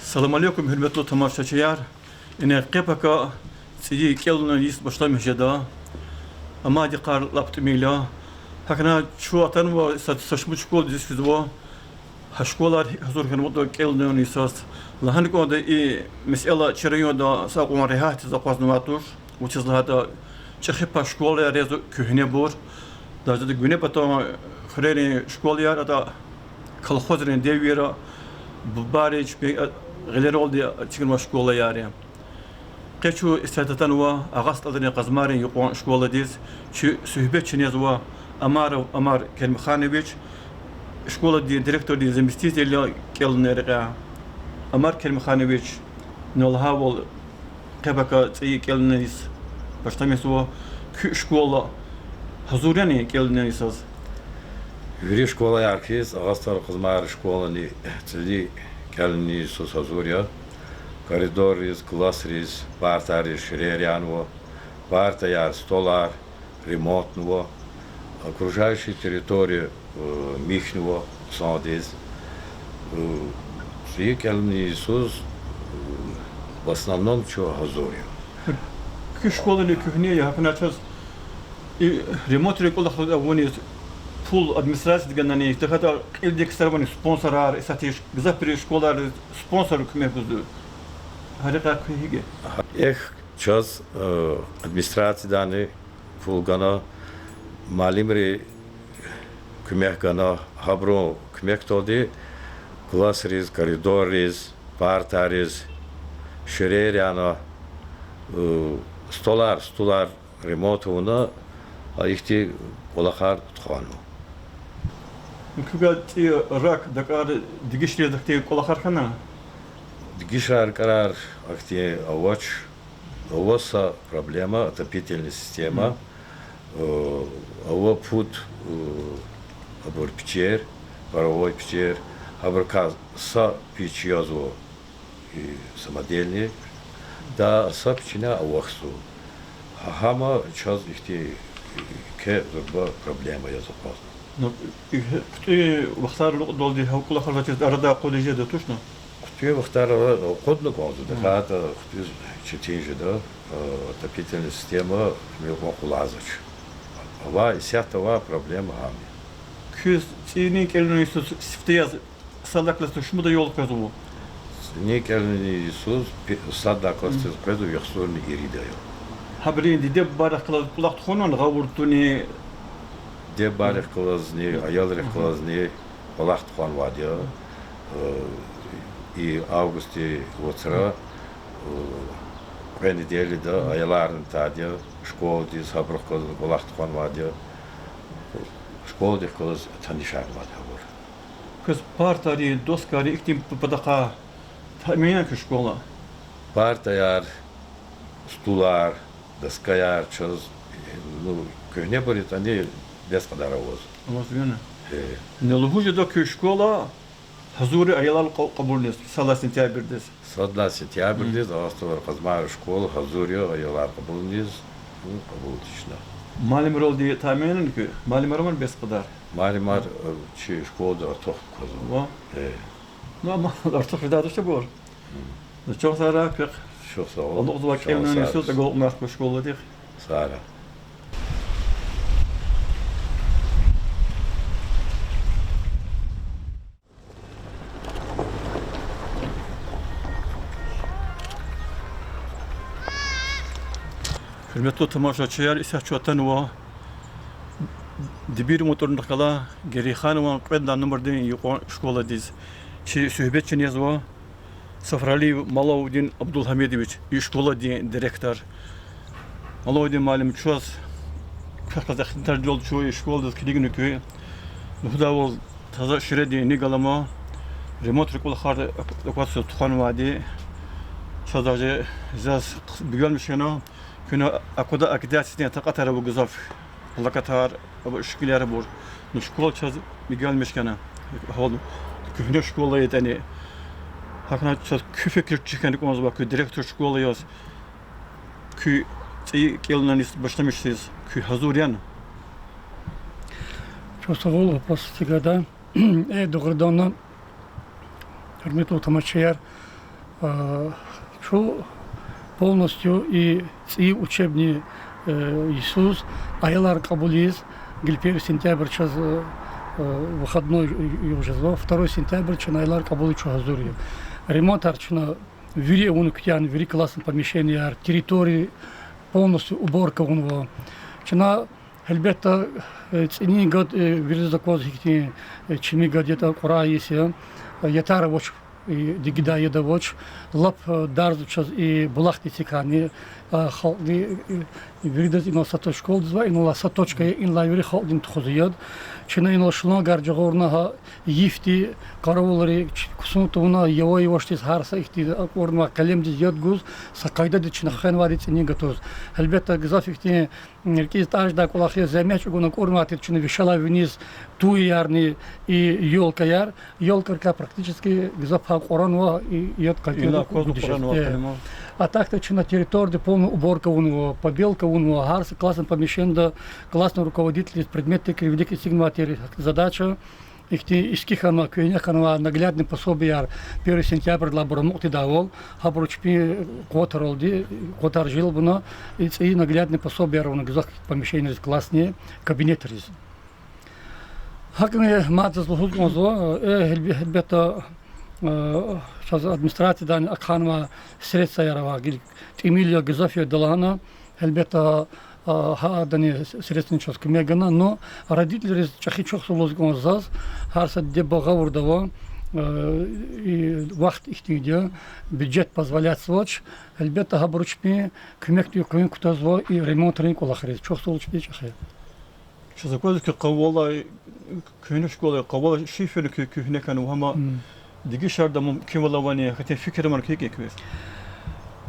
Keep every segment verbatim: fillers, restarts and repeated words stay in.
Салам алейкум, гьуьрметлу тамашачияр! Ина къе-пака цӀийи кӀелунин йис башламиш жеда. Амма йикъар лап тӀимил я. ГьакӀни чун атанва са, са шумуд школадиз физва. Гьа школаяр гьазур хьанватӀа кӀелунин йисаз. Лагьана кӀанда, и месэла чи районда са акьван регьятдиз акъвазнавайди туш. Вучиз лагьайтӀа чӀехи пай школаяр я куьгьнебур. Даже гуьне патан хуьрерин школаяр атӀа колхозрин девирда, бубайри, чпин гъилералди эцигнавай школаяр я. Къе чун исятда атанва Агъа СтӀалрин Къазмайрин юкьван школадиз, чи суьгьбетчи незва Амаров Амар Керимханович, школадин директордин заместитель я кӀелунин рекьяй. Амар Керимханович, на лагьайвал, къе-пака цӀийи кӀелунин йис башламишзава, куь школа гьазур яни кӀелунин йисаз? Вири школаяр хьиз, Агъа СтӀалрин Къазмайрин школани цӀийи кӀелунин йисуз гьазур я. Коридорриз, классриз, партайриз ширер янва, партаяр, столар ремонтнава, окружающая территория, э, михьнава хъсандиз. Э, цӀийи кӀелунин йисуз, э, в основном чун гьазур я. Куь школани куьгьне я, гьакӀни чаз и ремонтрин кӀвалахар авуниз пул администрациядиз ганани, тахьайтӀа кьилди ксарвани, спонсорар, исятда гзафбуру школайриз спонсорри куьмек гузва. Гьа рекьяй куь гьикӀ я? Эхь, чаз, э, администрациядани пул гана, муаллимри куьмек гана, гьабурун куьмекдалди классриз, коридорриз, партайриз ширер яна, э, столар, стулар ремонт авуна, а ихьтин кӀвалахар тухванва. Куь гьа цӀийи рак, дакӀар дегишариз ахьтин кӀвалахар хьана? Дегишарар, ракӀарар ахьтин авач. Ава са проблема, отопительная система. Э, ава пуд, э, абур пичер, паровой пичер, гьабурукай са пич язва, и, самодельный, да, са пични авахьзава. Гьа-, гьам чаз ихьтин, э, кьве зурба проблема яз акъвазна. Ну, и, хъуьтӀуьн вахтар алукьдалди гьа кӀвалахар вичиз арадай акъудиз жеда, тушни? ХъуьтӀуьн вахтар акъудна кӀанзава, тахьайтӀа хъуьтӀуьз четин жеда, э, отопительная система мукьва-кьула яз акъвазнавач. Ава, исятда авай проблема гьам я. Куьз цӀийи кӀелунин йисуз сифте яз сад лагьай классдиз шумуд аял къвезва? ЦӀийи кӀелунин йисуз пи-, сад лагьай классдиз къвезва яхцӀурни ирид аял. Гьабурун диде-бубайрихъ галаз кӀвалах тухванвани гъавурда туни? Диде-бубайрихъ галазни, аялрихъ галазни кӀвалах тухванвайди я. Э, и августдин вацра, э, кьве неделяда аяларни атайди я школадиз, гьабурухъ галаз кӀвалах тухванвайди я. Школадихъ галаз танишарнавайди гьабур. Квез партайри, доскайри ихьтин патахъай таъмин яни куь школа? Партаяр, стулар, доскаяр чаз, ну, куьгьнебур ятӀани, бес кьадар аваз. Аваз яни? Э. Яни лугьуз жеда куь школа гьазур я аялар кьа-, кьабулиз, сад лагьай сентябрдиз. Сад лагьай сентябрдиз Агъа СтӀалрин Къазмайрин школа гьазур я аялар кьабулиз, ну, кьабулди чна. Муаллимралди таъмин яни куь? Муаллимар авани бес кьадар? Муаллимар, э, чи школада артух квазва. Ва? Э. Ну, амма артух жедайди туш абур. Ну, чухсагъул, квехъ. Чухсагъул. Алукьзавай кӀелунин йисуз агалкьунар хьуй школадихъ. Сагърай. Гьуьрметлу тамашачияр, исятда чун атанва Дибир мутӀурунихъ галай Герейханован кьвед лагьай нумрадин юкьван школадиз. Чи суьгьбетчи незва Сафаралиев Малаудин Абдулгьамидович, и школадин директор. Малаудин муаллим, чаз квехъ галаз ихтилатар ийидалди чун и школадиз килигна куь. Лугьудайвал, таза ширедин ни галаман, ремонтрин кӀвалахар аквазвайди тухванвайди. Чаз даже заз бегенмиш хьана, куьне аквада агитациядин такьатар ава гзаф, плакатар, абур шикилар абур. Ну, школа чаз бегенмиш хьана. Гьавал куьгьне школа ятӀани. ГьакӀни чаз куь фикир чир хьана кӀанзава, куь директор школы яз, куь цӀийи кӀелунин йис башламишиз куьн гьазур яни? Чухсагъул, вопрос эцигайди. Э, дугъриданни, гьуьрметлу тамашачияр, А, чун полностью и цӀийи учебный, э, йисуз аялар кьабулиз, гила первый сентябрь чаз, э, э, выходной югъ жезва, второй сентябрь чна аялар кьабулиз чун гьазур я. Ремонтар чна вири авуна куьтягьна, вири классный помещенияяр, территория полностью уборка авунва. Чна, гьелбетда, э, цӀинин гад, э, виридаз акваз гьихьтин, э, чими гад ятӀа, кьурай йис я, э, ятар авач, э, дигидай яд авач, лап, э, дарзва чаз и булахдин эцигайни, э, халкьди, э, виридаз инал са то-, школадиз ва иналай са точка я, инлай вири халкьдин тухузвай яд. Чна инал шлангар жагъурна, гьа йифди къаравулри, ч-, ксун тавуна, явай-явашдиз гьар са ихьтин акӀурнавай къелемдиз яд гуз, са къайдада чна хвенвайди цӀинин гатуз. Гьелбетда, гзаф ихьтин рикӀиз тӀар жедай кӀвалах я, зегьмет чӀугуна акӀурнавайди чна вишелай виниз туяярни и ёлкаяр. Ёлкайрикай практически гзаф гьа кьуранва и яд къайдада кӀуранва. А так-то чна территорияди полная уборка авунва, побелка авунва, гьар са классный помещенида классный руководительдиз предметдикай вилик эцигнавай тир задача. Ихьтин иски хьанвай, куьгьне хьанвай наглядный пособиеяр первый сентябрьдилай абур амукьдайвал, гьабуру чпин къуватралди, къуватар желбна, и цӀийи наглядный пособиеяр авуна гзаф помещениериз, классный кабинетриз. ГьакӀни мад заз лугьуз кӀанзава, э, гьелбе-, гьелбетда, э, чаз администрациядайни ахъанвай средстваяр ава, гила тӀимил я, гзаф я лагьана, гьелбетда, а, гьа адани с-, средствани чаз куьмек гана, но родительриз чӀехи чухсагъул лугьуз кӀанзава заз, гьар са диде-буба гъавурда ава, э, и вахт ихьтинди я, бюджет позволятзавач, гьелбетда, гьабуру чпин куьмекдин къуьн кутазва и ремонтрин кӀвалахриз, чухсагъул чпи чӀехи. Чаз аквазва хьи, къавалай, куьгьне школа, къавалай шиферни куь-, куьгьне хьанва, гьама дегишарда мумкинвал авани, гьахьтин фикир авани хьи квез?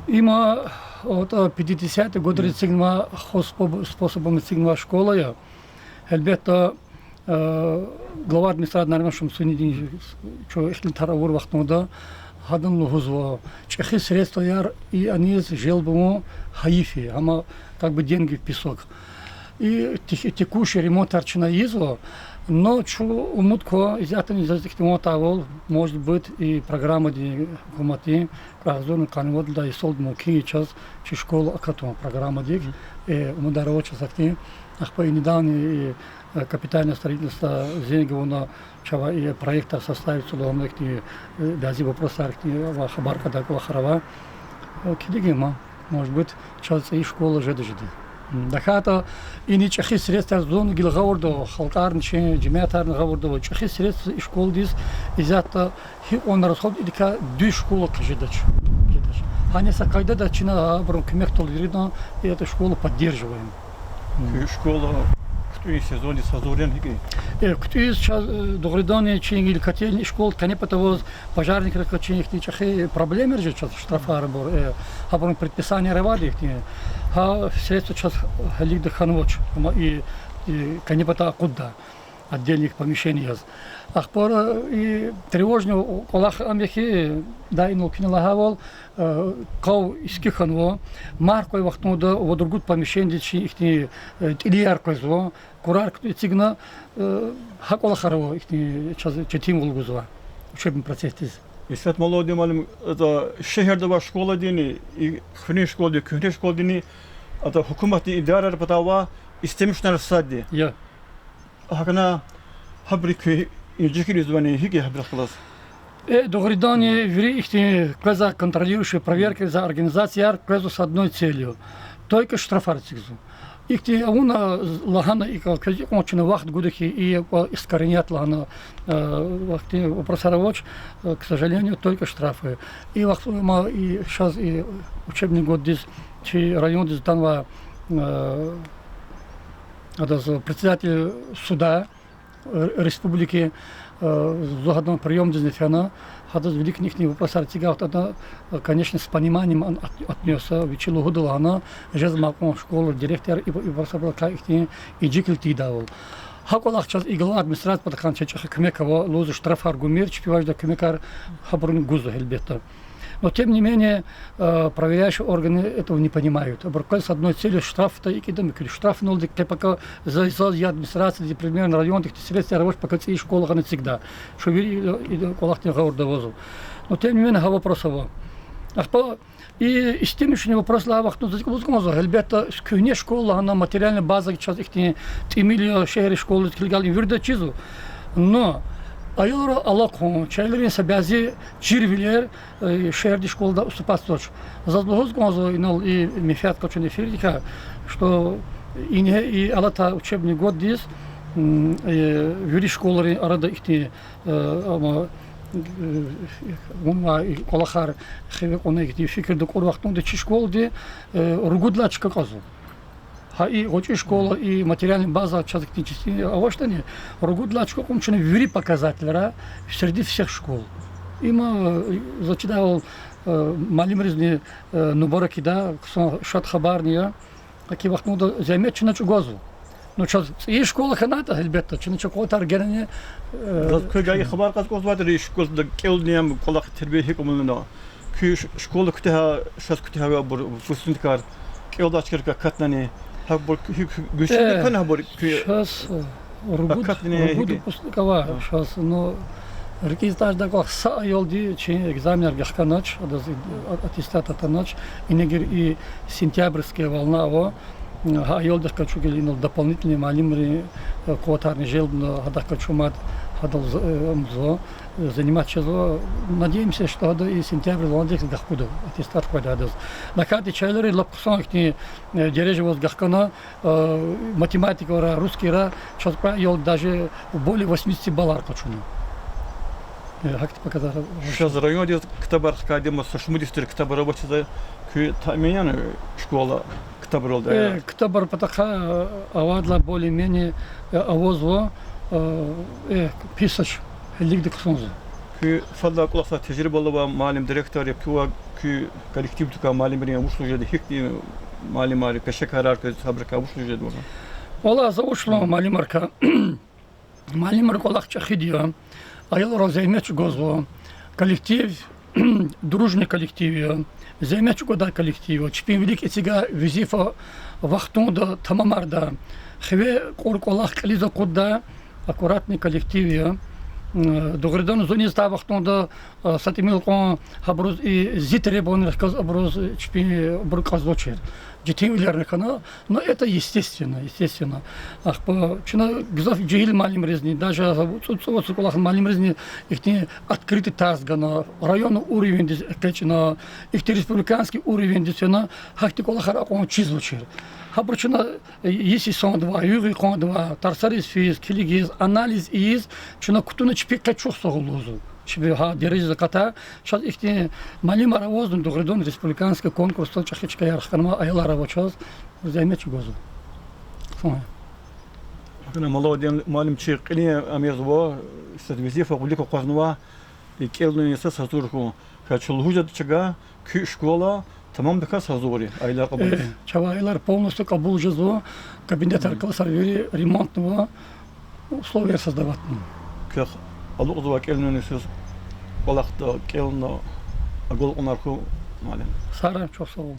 Има, атӀа пятидесятый годра эцигнавай, хозпоб-, способом эцигнавай школа я. Гьелбетда, э, глава администрации Нариман Шамсудинович чун ихтилатар авур вахтунда гьадан лугьузва, чӀехи средстваяр и аниз желб авун гьайиф я, гьама как бы деньги в песок. И тех-, текущий ремонтар чна ийизва, но чун умуд ква, исятдани заз ихьтин ван атайвал, может быть, и программадин, гьукуматдин кьве агъзурни къанни вад лагьай йисалди мумкин я чаз чи школа акатун программадик. Э, умудар ава чаз ахьтин. Ахпа и недавний, э, капитальное строительство зенг авуна, чавай и проектар составить авуна, ихьтин, э, бязи вопросар ихьтин ва хабар кьадай кӀвалахар ава. Э, килигин ман, может быть, чаз цӀийи школа жеда-жеда. ТахьайтӀа ини чӀехи средстваяр зун гила гъавурда ава, халкьарни чи, жемятарни гъавурда ава. ЧӀехи средства и школадиз исятда гьикьван расход идакай дуьз школа хъжедач. Жедач. Гьана са къайдада чна абурун куьмекдалди виридан и эту школу поддерживаем. Куь школа кутӀун сезондиз гьазур яни гьикӀ я? Э, кутӀуз чаз, э, дугъриданни, чи гила котельный, школа къенепата аваз, пожарникрикай чи ихьтин чӀехи проблемаяр жеда чаз, штрафарбур, э, гьабурун предписанияр авайди ихьтин. Гьа средства чаз гьелелигда хьанвач, амма и, и къенепата акъудда отдельных помещений яз. Ахпа и тревожный кӀвалах ам я хьи, да, инал куьне лагьайвал, э, къав иски хьанва, марф квай вахтунда вад-ругуд помещениедиз чи ихьтин, э, тӀилияр къвезва, курар кутӀ эцигна, э, гьа кӀвалахар ава ихьтин чаз четинвал гузва учебный процессдиз. Исмет Молодин муаллим, атӀа шегьерда авай школадини, и хуьруьн школади, куьгьне школадини, атӀа гьукуматдин идарайрин патай ава, истемишунар сад я. Я. ГьакӀна гьабуру куьн инжикилизвани, гьикӀ я гьабурухъ галаз? Э, дугъриданни, вири ихьтин къвезвай контролирующий, проверка ийизвай организацияр къвезва с одной целью. Только штрафар эцигзава. Ихьтин авуна лагьана, икӀ, квез икьван чна вахт гуда хьи, и кӀвалах искоренять лагьана, э, вахтин вопросар авач, э, к сожалению, только штрафы. И вахт ма и чаз и учебный годдиз чи райондиз атанвай, э, адаз председатель суда, э, республики, э, зун гьадан приёмдизни фена, гьадаз виликни ихьтин вопросар эцигай вахтунда, э, конечно, с пониманием он от-, отнёсся, вичи лугьуда лагьана, жезмай кьван школа директор и, и вопросар квай ихьтин инжикил тийидайвал. Гьа кӀвалах чаз и глава администрации патахъай чаз чӀехи куьмек ава, лугьузва штрафар гумир, чпивай жедай куьмекар гьабуруни гузва гьелбетда. Но тем не менее, э, проверяющие органы этого не понимают. Абур къвез с одной целью штраф, да икӀ ада муькуьда штраф, ну, лди къе пака за, за, я администрацияди, примерно, райондик средстваяр авач пака цӀийи школа гъана эцигдай. Чун вири, э, и кӀвалахдин гъавурда авазва. Но тем не менее, гьа вопрос ава. Ахпа и истемишунин вопрос лагьай вахтунда заз лугьуз кӀанзава, гьелбетда, куьгьне школа лагьана материальный база чаз ихьтин тӀимил я, шегьердин школадиз килигайла вирида чизва. Но аялрал алакьун, чи аялрин са бязи чирвилер, э, шегьердин школадай уступать ийизвач. Заз лугьуз кӀанзава инал и менфят къачуна эфирдикай, что ингье и алатай учебный годдиз, м, э, вири школайрин арада ихьтин, э, ама, э, вунвай и кӀвалахар хиве кьуна ихьтин фикирда кьур вахтунда чи школади, э, ругуд лагьай чка кьазва. Гьа и гъвечӀи школа, и материальный база чаз ихьтин частин авачтӀани, ругуд лагьай чка кьун чна вири показательра среди всех школ. Има, э, заз чидайвал, э, муаллимризни, э, мубарак ийида, хъсан шад хабарни я. Гьа и вахтунда зегьмет чна чӀугвазва. Ну, чаз цӀийи школа хьанайтӀа, гьелбетда, чна чи къуватар генани, э, заз квевай и хабар кьаз кӀанзавайди, и школада кӀелунин кӀвалах, тербия гьикӀ амукьна. Куь ш-, школа куьтягь, шаз куьтягьвайбур, выпускникар, кӀелдай чкайрикай акатнани, гьабур куь, куь гуьзчивди хьана гьабур куь, чаз, э, ругуд, акатнани ругуд гьикӀ? Выпускник ава чаз, ну, рикӀиз тӀар жедай кӀвалах, са аялди чи экзаменар вахканач, адаз аттестат атанач, инагир и сентябрьская волна ава, гьа аялдихъ къачу гила инал дополнительный муаллимрин, э, къуватарни желбна, гьадахъ къачу мад, гьадал з-, э, ам жезва, э, заниматься жезва. Надеемся, что гьада и сентябрь волнадихъ вахкуда, аттестат къведа адаз. НакьатӀа чи аялри лап хъсан ихьтин, э, дережа аваз вахкана, э, математикара, русскийра, чаз кьве аялди даже более восьмидесяти баллар къачуна. Э, гьахьтин показатель. Чаз райондиз ктабар хкайди ама, са шумуд йис тир ктабар авачиз, куь таъмин яни школа ктабралди? Э, ктабар патахъай, э, авайдалай более-менее, э, авазва, э, э, писач, гьелелигди хъсанзава. Куь фадлай кӀвалахзавай тежрибалу авай муаллим, директор, я куь ва куь коллективдикай муаллимрин вуч лугьуз жеда, гьихьтин муаллимар, пешекарар квез, гьабурукай вуч лугьуз жеда? Валлагь, за вуч лугьун муаллимрикай. Муаллимрин кӀвалах чӀехиди я, аялрал зегьмет чӀугвазва, коллектив, дружный коллектив я, зегьмет чӀугвадай коллектив я, чпин вилик эцигай везифа вахтунда тамамардай, хиве кьур кӀвалах кьилиз акъуддай, аккуратный коллектив я. М, дугъриданни зун иниз атай вахтунда, а, са тӀимил кьван гьабуруз и зи требованияр хкаж абуруз чпин абур кьазвачир. Четинвилерни хьана, но это естественно, естественно. Ахпа чна гзаф жегьил муаллимризни, даже цӀу-, цӀувад кӀвалахна муаллимризни ихьтин открытый тарс гана, районный уровеньдиз экъечӀна, ихьтин республиканский уровеньдиз фена, гьахьтин кӀвалахар акьван чизвачир. Гьабур чна йис йисандивай, югъ-юкъандивай тарсариз физ, килигиз, анализ ийиз, чна кутуна чпи къе чухсагъул лугьузва. Чпи гьа дережадиз акъатай, чаз ихьтин муаллимар авазва, дугъриданни республиканский конкурсда чӀехи чкаяр хканва, аялар ава чаз, зегьмет чӀугвазва. Хъсан я. Акуна, молодец, муаллим, чи кьилин ам язва, са везифа вилик акъвазнава, и кӀелунин йисуз гьазур хьун. Ха чун лугьуз жеда чавай, куь школа тамамдаказ гьазур я аялар кьабулиз. Э, чавай аялар полностью кьабул жезва, кабинетар, классар вири ремонтнава, условияр создаватьна. Квехъ алукьзавай кӀелунин йисуз кӀвалахда, кӀелна, агалкьунар хьуй, муаллим. Сагърай, чухсагъул.